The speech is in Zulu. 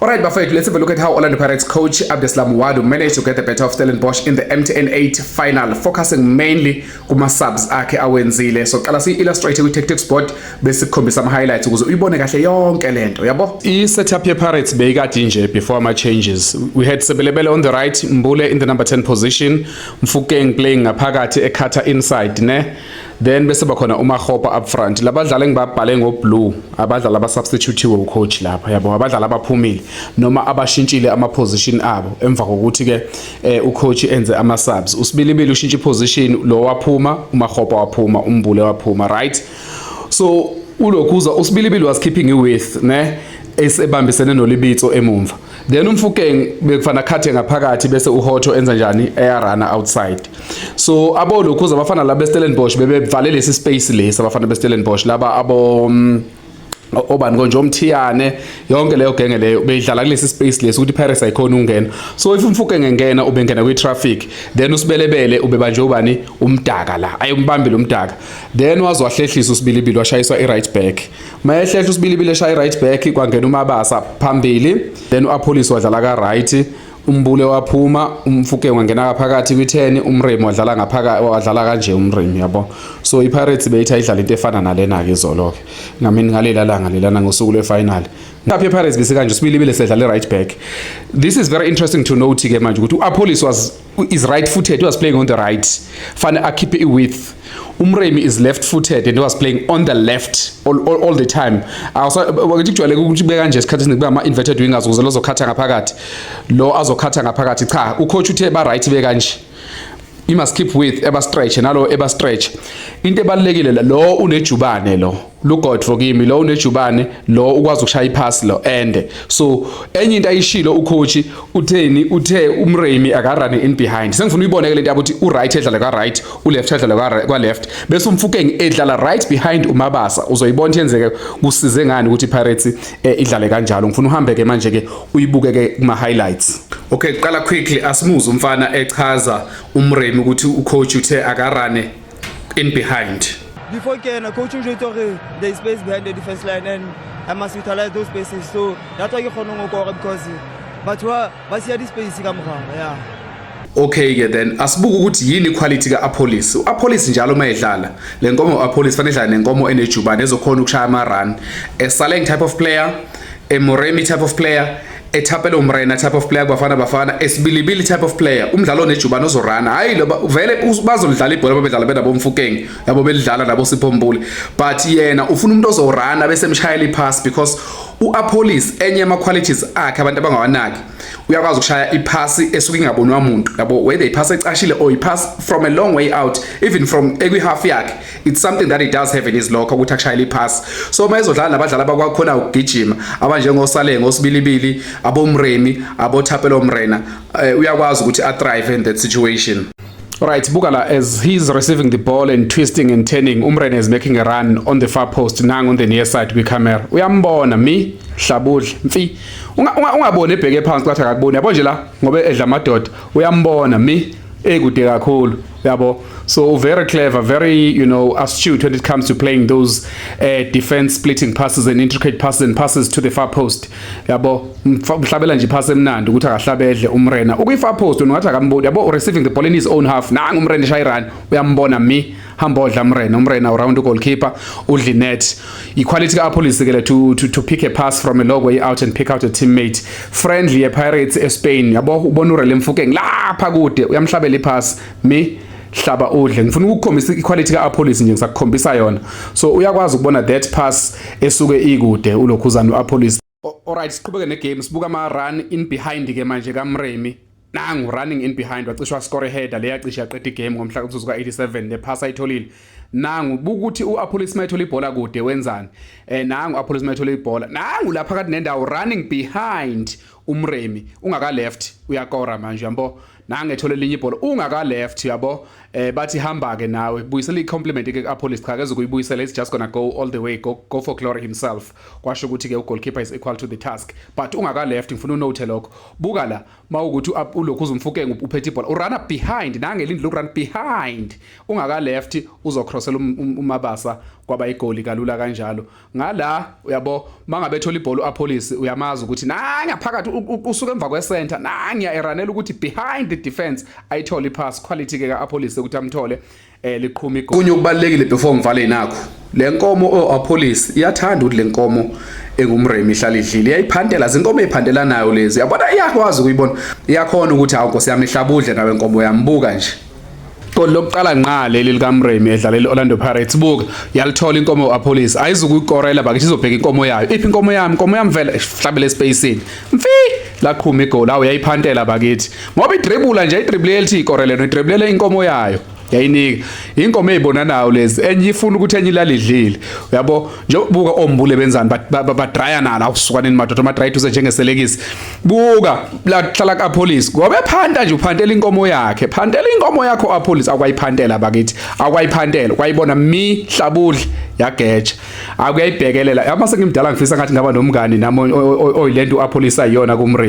Alright, bafethu, let's have a look at how Orlando Pirates coach Abdeslam Ouaddou managed to get the better of Stellenbosch in the MTN 8 final, focusing mainly kuma subs akhe awenzile. So qala si-illustrate kwi-tactics board bese sikhombisa ama-highlights ukuze uyibone kahle yonke lento, yabo? I-setup ye-Pirates beyikade nje before ama-changes. We had Sebelebele on the right, Mbule in the number 10 position, Mofokeng playing ngaphakathi e-cut-a inside, ne? Then bese bakhona uMakgopa up front. Labadlali engibabhale ngo-blue, abadlali abasubstitutiwe ucoach lapha, yabo, abadlali abaphumile noma abashintshile ama-position abo emva kokuthi ke ucoach enze ama-subs. USibilibili ushintshe iposition, lo waphuma, uMakgopa waphuma, uMbule waphuma, right? So ulokhuza uSibilibili was keeping i-width, ne, esebambisene noLibitso emumva. Then uMofokeng bekufana cut-e ngaphakathi bese uHotto enza njani? Eyarana outside. So abo lokhuza abafana laba beStellenbosch bebevale lesi space lesi, abafana beStellenbosch laba abo obani konje, omthiyane, yonke leyo genge leyo beyidlala kulesi space lesi ukuthi iPirates ayikhona ukungena. So if uMofokeng engena, ubengena kwi-traffic, then uSibelebele ubebanje ubani, umdaka la ayombambile umdaka. Then waze wahlehlisa uSibilibili, washayiswa i-right back. Mayehlehla uSibilibili eshaya i-right back, kwangena uMabasa phambili, then u-Appollis wadlala ka-right, uMbule waphuma, uMofokeng wangena ngaphakathi kwi-10, uMremi wadlala ngaphakathi, wadlala kanje uMremi, yabo. So iPirates beyithi ayidlala into efana nalena-ke izolo-ke ngamini ngalela langa lelana ngosuku lwe-final. Ngapha iPirates bese kanje uSibilibili sedlala i-right back. This is very interesting to note ke manje ukuthi u-Appollis was is right footed, he was playing on the right, fane akhiphe i-width. UMremi is left footed and he was playing on the left all the time. Awusakuthi kujwayeleke ukuthi kube kanje isikhathi esiningi, kube ama-inverted wingers ukuze lozo-cut-a ngaphakathi, lo azo-cut-a ngaphakathi. Cha, ucoach uthe ba right bekanje, you must keep width, eba stretch nalo, eba stretch. Into ebalekile la, lo unejubane, lo lugodvo kimi, lo unejubane, lo ukwazi ukushaya ipass lo ende. So enye into ayishilo ucoach utheni? Uthe uMremi akarun in behind. Sengifuna uyibone ke lento yabo ukuthi u-right edlala ka right, u-left edlala kwa left, bese uMofokeng edlala right behind uMabasa. Uzoyibona ukuthi yenzeke kusize ngani ukuthi iPirates idlale kanjalo. Ngifuna uhambe ke manje ke uyibuke ke kuma highlights. Okay, qala quickly asimuze umfana echaza uMremi ukuthi ucoach uthe akarane in behind. Before ke coach o jwetse hore there is space behind the defense line and I must utilize those spaces. So that's why ke kgone go kora because batho ba siya di-space ka morao, yeah. Okay ke, then asibuke ukuthi yini quality kaAppollis. uAppollis njalo mayedlala le nkomo, uAppollis fanele idlale nenkomo enejubane ezokhona ukushaya ama run, a Saleng type of player, a Moremi type of player, a Thapelo Morena type of player, kubafana bafana, eSibilibili type of player, umdlalo onejubane ozorana. Hayi lo vele bazolidlala ibhola babedlala benabo Mofokeng, yabo, belidlala nabo Sipho Mbule, but yena ufuna umuntu ozorana bese emshayela ipass because uAppollis enye ama qualities akhe abantu abangawanaki, uyakwazi ukushaya iphasi esuke ingabonwa umuntu, yabo, whether iphasi ecashile or ipass from a long way out, even from ekwi half yakhe. It's something that he does have in his locker ukuthi akushayele ipass. So uma ezodlala nabadlali abakwakhona ukugijima abanjengoSaleng, oSibilibili, aboMremi, aboThapelo Morena, uyakwazi ukuthi a thrive in that situation. Right, buka la, as he's receiving the ball and twisting and turning, uMrena is making a run on the far post, nang on the near side kwi-camera. Uyambona mi hlabudla mfi. Ungaboni ebheke phansi kwathi akakuboni. Yabo nje la ngoba edla amadoda. Uyambona mi ekude kakhulu, yabo. So very clever, very astute when it comes to playing those defense splitting passes and intricate passes and passes to the far post, yabo. Mhlabela nje ipass emnandi ukuthi akahlabedle uMrena ukwi far post, ungathi akamboni, yabo. Receiving the ball in his own half, nanga uMrena eshaya run, uyambona mi hamba odla Mrena, uMrena around goalkeeper, udla net. Equality ka-Appollis ke to pick a pass from a long way out and pick out a teammate. Friendly ye-Pirates eSpain, yabo, ubona uRele Mofokeng lapha kude, uyamhlabela ipass mi hlaba udle. Ngifuna ukukukhombisa iquality ka-Appollis nje, ngisakukhombisa yona. So uyakwazi ukubona that pass esuke ikude ulokhuzana u-Appollis. Alright, siqhubeke negame, sibuka ama-run in behind ke manje kaMremi. Nangu running in behind, wacishwa score header leya cishe yaqeda igame ngomhla umzuzu ka-87, le pass ayitholile. Nangu, buka ukuthi u-Appollis mayethola ibhola kude wenzani. Nangu u-Appollis mayethola ibhola, nangu lapha phakathi nendawo, running behind uMremi ungaka left, uyakora manje, yabo. Nange ethola elinye ibhola ungaka left, yabo, bathi hamba ke nawe, buyisela i-compliment ke ku-Appollis. Cha, ke kuyibuyisela, is just gonna go all the way, go for glory himself. Kwasho ukuthi ke u-goalkeeper is equal to the task, but ungaka left, ngifuna unote lokho. Buka la, mawukuthi ulokhu uZumfukeng uphethe ibhola, uruna behind, nangelindle ukurun behind ungaka left, uzocrossela uMabasa, kwaba igoli kalula kanjalo. Ngala, uyabo, mangabe ethola ibhola uAppollis, uyamazi ukuthi nanga phakathi usuka emva kwecenter, nangiya eranela ukuthi behind the defense, ayithole ipass quality ke kaAppollis ukuthi amthole, liqhuma igoli. Kunye okubalekile before ngivale nakho, le nkomo oAppollis iyathanda ukuthi le nkomo enguMremi ihlala idlile, iyayiphantela. Zinkomo eziphantelanayo lezi, yabona, iyakwazi ukuyibona, iyakhona ukuthi awu nkosi yami, ihlabudle nawe nkomo, yambuka nje. Igoli lokuqala nqa leli likaMremi edlalela Orlando Pirates. Buka, yalithola inkomo uAppollis, ayizukuyikorela bakithi, izobheka inkomo yayo. Iphi inkomo yami? Inkomo yami vele hlabele espacini, mfi, laqhuma igoli. Awu, yayiphantela bakithi, ngoba idribula nje, idribule elithi ikorele no idribulele inkomo yayo, yayinika inkomo ezibonanayo lezi, enye ifuna ukuthi enye ilalidlile, uyabo nje. Buka ombule benzani, badraya nala. Awusukaneni madoda, amadraya duze njengeselekisi. Buka la, hlala ku-Appollis, ngoba ephanta nje, uphantela inkomo yakhe. Phantela inkomo yakho, Appollis. Akwayiphantela bakithi, akwayiphanthela, kwayibona mi hlabudle, yageja, akuyayibhekelela. Ama sengimdala, ngifisa ngathi ngaba nomngani nami oyilento u-Appollis ayiyona kuMremi.